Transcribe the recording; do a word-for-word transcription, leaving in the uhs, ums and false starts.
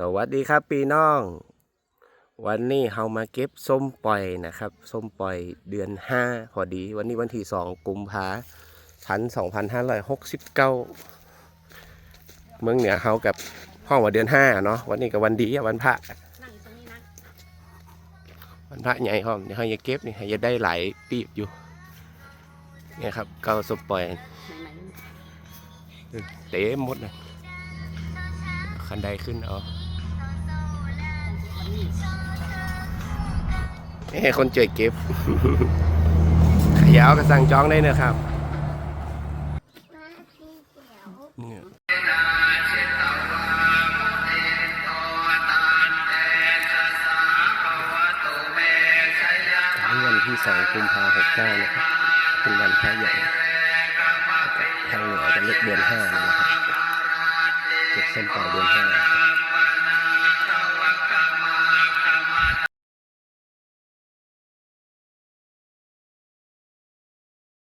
สวัสดีครับปี้น้อง วันนี้เฮามาเก็บส้มป่อยนะครับ ส้มป่อยเดือนห้าพอดี วันนี้วันตี้สองกุมภาพันธ์ สองพันห้าร้อยหกสิบเก้า เมืองเหนือเฮาก็ฮ้องว่าเดือนห้าเนาะ วันนี้ก็วันดีอะ วันพระ วันพระใหญ่ฮ้อง เดี๋ยวเฮาจะเก็บนี่ เฮาจะได้หลายปีบอยู่ เนี่ยครับ เก๊าส้มป่อย เต็มหมดเลย คันไดขึ้นเอา เอ้ย คนจ้วยเก็บ ใผอยากก็สั่งจองได้นะครับ เนี่ย วันนี้วันตี้สองกุมภาหกเก้านะครับ เป็นวันพระใหญ่ ทางเหนือจะเรียกเดือนห้านี่นะครับ เก็บส้มป่อยเดือนห้า